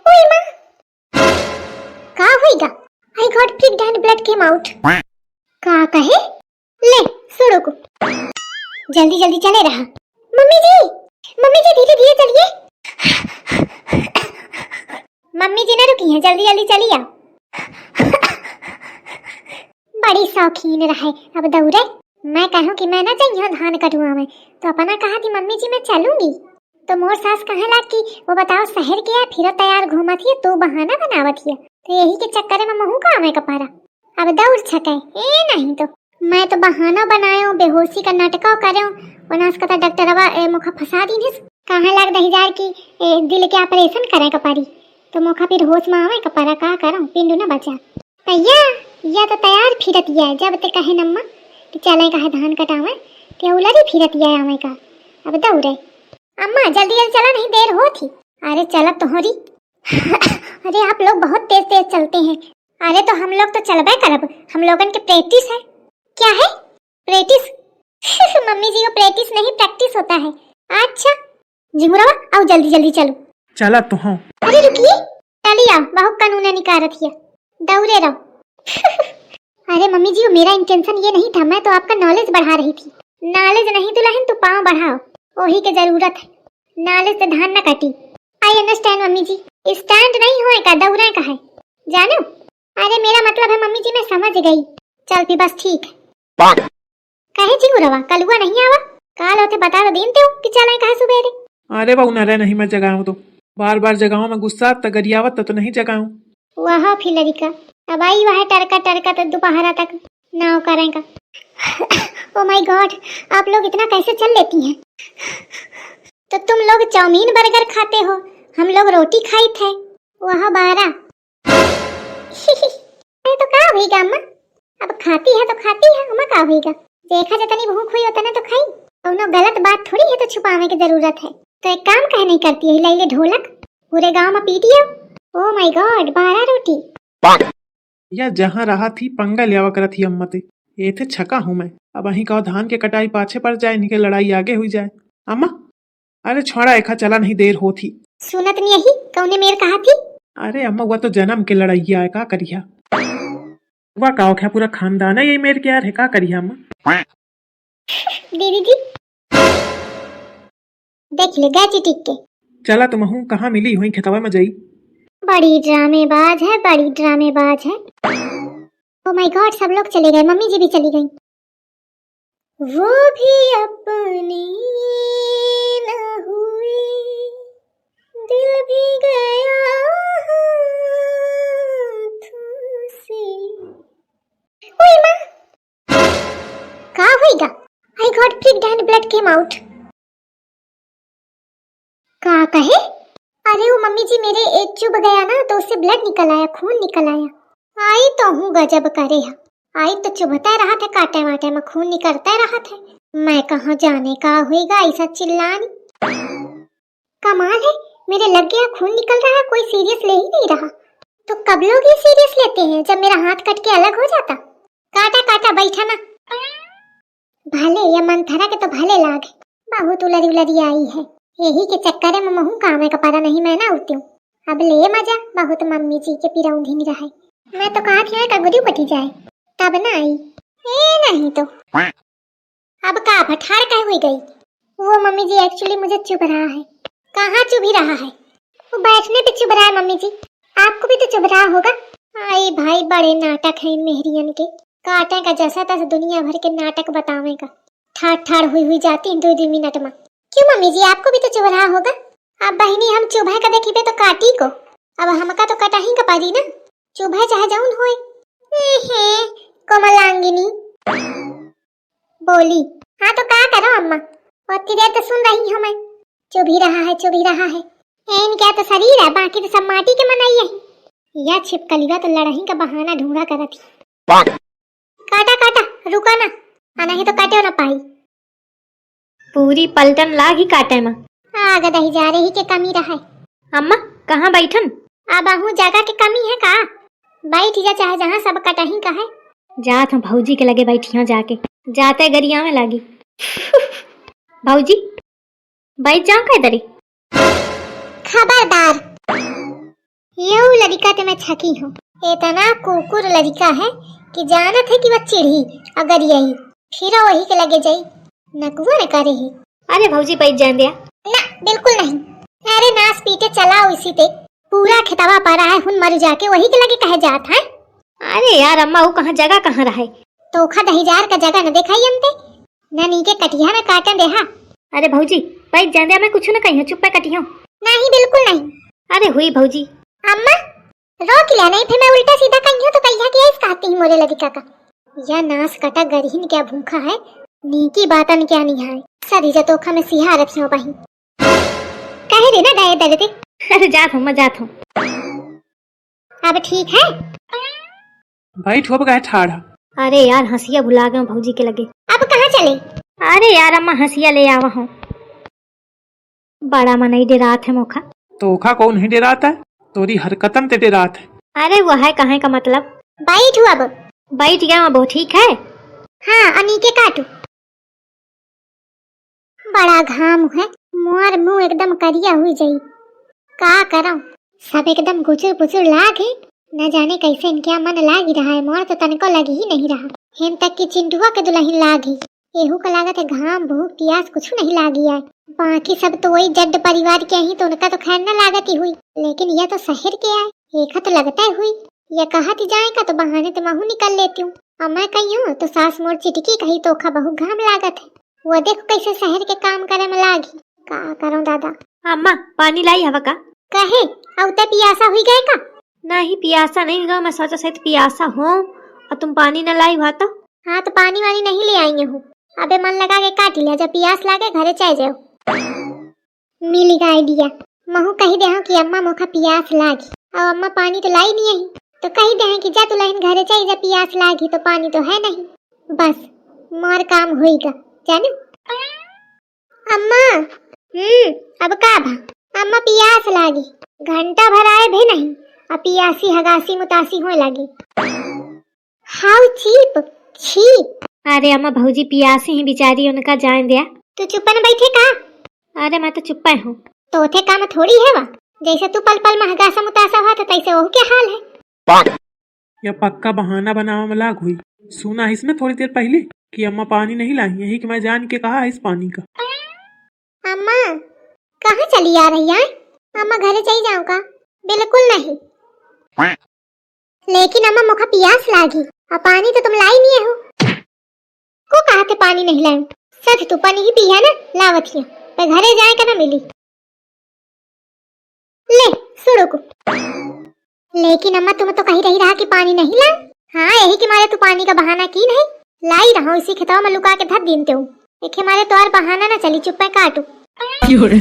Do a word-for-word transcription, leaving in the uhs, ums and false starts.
ओए माँ, का होइगा? I got freak and blood came out। का कहे? ले, सुड़ुकु। जल्दी जल्दी चले रहा। मम्मी जी, मम्मी जी, धीरे धीरे चलिए। मम्मी जी ना रुकी हैं, जल्दी जल्दी चलिया। बड़ी शौकीन रहे, अब दौड़े। मैं कहूँ कि मैं ना जाइयो धान कटुआ में, तो अपना कहा थी, "मम्मी जी, मैं चलूंगी।" तो मोर सास कहे लाग कि वो बताओ शहर के है, फिर तैयार घूमत हिय, तू बहाना बनावत हिय। तो यही के चक्कर में महू का आवे का पारा। अब दौड़ छके, ए नहीं तो। मैं तो बहाना बनायो, बेहोशी का नाटको करो, ओनास का तो डॉक्टरवा ए मोखा फंसा दीन हिस। कहे लाग दहिजार की ए, दिल के ऑपरेशन करे का पड़ी, तो मोखा फिर होश में आवे का पारा, का करो, पिंडू न बचा। भैया, या तो तैयार फिरत या, जब ते कहे नम्मा कि चले कहे धान कटावे, ते उलरी फिरत या आवे का। अब दौड़े। अम्मा, जल्दी जल्दी चला, नहीं देर होत ही। अरे चलत तो हो री। अरे आप लोग बहुत तेज तेज चलते हैं। अरे तो हम लोग तो चलबे करब, हम लोगन के प्रैक्टिस है। क्या है? प्रैक्टिस? मम्मी जी, वो प्रैक्टिस नहीं, प्रैक्टिस होता है। अच्छा, झिंगुरवा, आओ जल्दी जल्दी चलो। चला तो हूँ। अरे रुकिए, चली आओ, बहुत कानून निकारत हिया, दौड़े रहो। अरे मम्मी जी, मेरा इंटेंशन ये नहीं था, मैं तो आपका नॉलेज बढ़ा रही थी। नॉलेज नहीं दुल्हन, तू पाँव बढ़ाओ, वही के जरूरत है। नॉलेज से धान न काटी। I understand मम्मी जी। स्टैंड नहीं होए का, दौड़े का है, जानो? अरे मेरा मतलब है मम्मी जी, मैं समझ गई। चल फिर बस ठीक है। कहे झिंगुरवा, कलुआ नहीं आवा? काल होते बता तो दीन ते कि चले कहे सुबेरे। अरे बहू, न रहे नहीं मैं जगाऊं तो। बार बार जगाऊं मैं, गुस्सा त गरियावत त तो नहीं जगाऊं। वह फिर लड़िका, अब आई वह टरका टरका तो दोपहरा तक नाव करेगा। Oh my God, आप लोग इतना कैसे चल लेती हैं? तो तुम लोग चाउमीन बर्गर खाते हो, हम लोग रोटी खाई थे। वह बारा। अरे तो का हुईगा अम्मा, अब खाती है तो खाती है, अम्मा का हुईगा, देखा जतनी भूख हुई उतना तो खाई। कौनो गलत बात थोड़ी है तो छुपावे की जरूरत है। तो एक काम कहे नहीं करती है, लैले ढोलक, पूरे गांव में पीटियो। Oh my God, बारह रोटी। या जहाँ रहा थी पंगा ल्यावा करत ही अम्मा ते। एथे छका हूँ मैं। अब अहीं कहो धान के कटाई पाछे पड़ जाए, इनके लड़ाई आगे हुई जाए। अम्मा, अरे छोड़ा एखा, चला नहीं देर होत ही। सुनत नहीं यही, कौने मेर कहा थी? अरे अम्मा, वह तो जन्म के लड़ाइया है, का करिया? वह का होख्या, पूरा खानदान है यही मेर के यार है, का करिया अम्मा? दीदी जी। देख ले, गए चिटिक के। चला तुम हूँ, कहाँ मिली हुई खेतवा में जाई। बड़ी ड्रामेबाज है, बड़ी ड्रामेबाज है। Oh my God, सब लोग चले गए, मम्मी जी भी चली गई। वो भी अपनी न हुई, दिल भी गया हाथों से। ओए माँ, का होइगा? I got freak and blood came out। का कहे? अरे वो मम्मी जी, मेरे एक चुभ गया ना, तो उससे ब्लड निकल आया, खून निकल आया। आई तो हूँ गजब करे है, आई तो चुभते रहत है, काटे वाटे में खून निकलते रहत है। मैं कहाँ जाने का होइगा ऐसा चिल्लानी। कमाल है, मेरे लग गया खून निकल रहा है, कोई सीरियस ले ही नहीं रहा। तो कब लोग ये सीरियस लेते हैं, जब मेरा हाथ कट के अलग हो जाता? काटा काटा बैठा ना। भले या मंथरा के तो भले लाग, बहुत उलरी उलरी आई है, यही के चक्कर में महू कामे का पता नहीं मैं ना उती हूँ। अब ले मजा, बहुत मम्मी जी के पिरौंधी नहीं रहे। मैं तो कहा थी का गुदी पटी जाए, तब ना आई। ए नहीं तो। अब का भठार कहे हुई गई? वो मम्मी जी, actually मुझे चुभ रहा है। कहाँ चुभी रहा है? वो बैठने पे चुभ रहा है मम्मी जी। आपको भी तो चुभ रहा होगा। आई भाई, बड़े नाटक है इन मेहरियन के। काटे का जैसा तैसा दुनिया भर के नाटक बतावे का। ठाड़ ठाड़ हुई हुई जाती हैं दो दो मिनट में। क्यों मम्मी जी, आपको भी तो चुभ रहा होगा? अब बहिनी हम चुभे का देखी पे तो काटी को। अब हमका तो कटाही का पड़ी ना, चुभे चाहे जौन होए। ए हे, कोमलांगिनी। बोली, हाँ तो का करो अम्मा, उतनी देर तो सुन रही हूँ मैं। चुभी रहा है, चुभी रहा है। ए, इनके तो शरीर है, बाकी तो सब माटी के मनई है। या छिपकलिया तो लड़ही का बहाना ढूंढा करत ही। काटा काटा, रुका ना, आ नहीं तो काटे ना पाई। पूरी पलटन लाग ही काटे में। आग दही जा रही के कमी रहे। अम्मा, कहाँ बैठन? अब अहू जगह के कमी है का? बैठ जा चाहे जहाँ, सब कटही का है। जात हूँ भौजी के लगे बैठिया जाके, जाते गरिया में लागी। भौजी, बैठ जाओ कह दरी। खबरदार। लड़िका ते मैं छकी हूँ। इतना कुकुर लड़िका है कि जानत है कि वह चिढ़ी अगर यही फिर वही के लगे जाई। नकुआ न करे ही। अरे भौजी, बैठ जान दिया। ना, बिल्कुल नहीं। अरे नास पीटे चलाओ इसी ते। पूरा खेतवा पड़ा है, हुन मर जाके वही के लगे कहे जात है। अरे यार अम्मा, वो कहाँ जगह कहाँ रहे? तोखा दहिजार का जगह न देखाई हमते। ना नीके कटिया में काटन देहा। अरे भौजी, बैठ जान दिया, मैं कुछ न कही हूँ, चुप्पे कटियो। नहीं, बिल्कुल नहीं। अरे हुई भौजी। अम्मा, रोक लिया नहीं, फिर मैं उल्टा सीधा कही हूँ तो कहिया कि ऐस कहती ही मोरे लड़िका का। या नास कटा गरहिन क्या भूखा है, नीकी बातन क्या निहाय। सदी जतोखा में सिहा रखियो बही। कहे रे ना गए दरते। अरे जात हूँ, मैं जात हूँ। अब ठीक है? बैठ हो गए ठाढ़ा। अरे यार, हंसिया भुला गए भौजी के लगे। अब कहाँ चले? अरे यार अम्मा, हंसिया ले आवा हूँ। बड़ा मनई डेरात है मोखा। तोखा कौन ही डेरात है? तोरी हरकतन ते डेरात है। अरे वो है कहे का मतलब। बैठ हुआ अब। बैठ गया अब, ठीक है? हाँ, अनीके काटू। बड़ा घाम है, मोर मुंह एकदम करिया हुई जाई। का करम, सब एकदम गुचुर पुचुर लाग है। न जाने कैसे इनके मन लाग ही रहा है, मोर तो तनिको लग ही नहीं रहा। हेन तक कि चिंटुआ के दुल्हन लाग ही। एहू का लागत है घाम भूख पियास कुछ नहीं लागी आए। बाकी सब तो वही जड्ड परिवार के ही, तो उनका तो खैर न लागत ही हुई, लेकिन यह तो शहर के आए, एका तो लगता ही हुई। यह कहत ही जाए का तो बहाने तो महू निकल लेती हूँ। और मैं कही हूँ तो सास मोर चिटकी कही, तोखा बहुत घाम लागत है। वो देखो कैसे शहर के काम करे में लागी। का करूँ दादा। अम्मा, पानी लाई हवा का? कहे, अउ ते पियासा हुई गए का? नहीं, पियासा नहीं हुआ, मैं सोचा शायद पियासा हो और तुम पानी न लाई हुआ तो। हाँ, तो पानी वानी नहीं ले आई हूँ। अबे मन लगा के काट लिया, जब पियास लागे घरे चले जाओ। मिल गया आइडिया। महू कही देहूँ कि अम्मा मोखा पियास लागी, और अम्मा पानी तो लाई नहीं है, तो कही देहूँ कि जा तू लहिन घरे चली जा, पियास लागी तो पानी तो है नहीं। बस, मोर काम होइगा, जानू। अम्मा, हम्म, अब का भा? अम्मा पियास लागी, घंटा भर आए भी नहीं, अब पियासी हगासी मुतासी होए लागी। How cheap, छी। अरे अम्मा, भौजी पियासी ही बिचारी, उनका जान दिया। तू चुप्पन बैठे का? अरे मैं तो चुप्पे हूँ। तो उठे काम थोड़ी है वा, जैसे तू पल पल महगासा मुतासा हुआ था, तैसे वहू के हाल है। या पक्का बहाना बनावा में लाग हुई। सुना है इसमें थोड़ी देर पहले कि अम्मा पानी नहीं लाई, यही कि मैं जान के कहा है इस पानी का। अम्मा, कहाँ चली आ रही है? अम्मा घरे चली जाऊँ का? बिल्कुल नहीं। लेकिन अम्मा मोखा पियास लागी, और पानी तो तुम लाई नहीं हो। को कहा थे पानी नहीं लाऊं? सच तू पानी ही पिया ना, लावत हिया। पर घरे जाए का ना मिली। ले, सुड़ो को। लेकिन अम्मा तुम तो कही रही रहा कि पानी नहीं लाऊं। हाँ, यही के मारे तू पानी का बहाना की नहीं। लाई रहा हूँ, इसी खेतवा में लुका के धर दीन ते हूँ। एके मारे तोर बहाना ना चली, चुप्पे काटू। क्यों रे?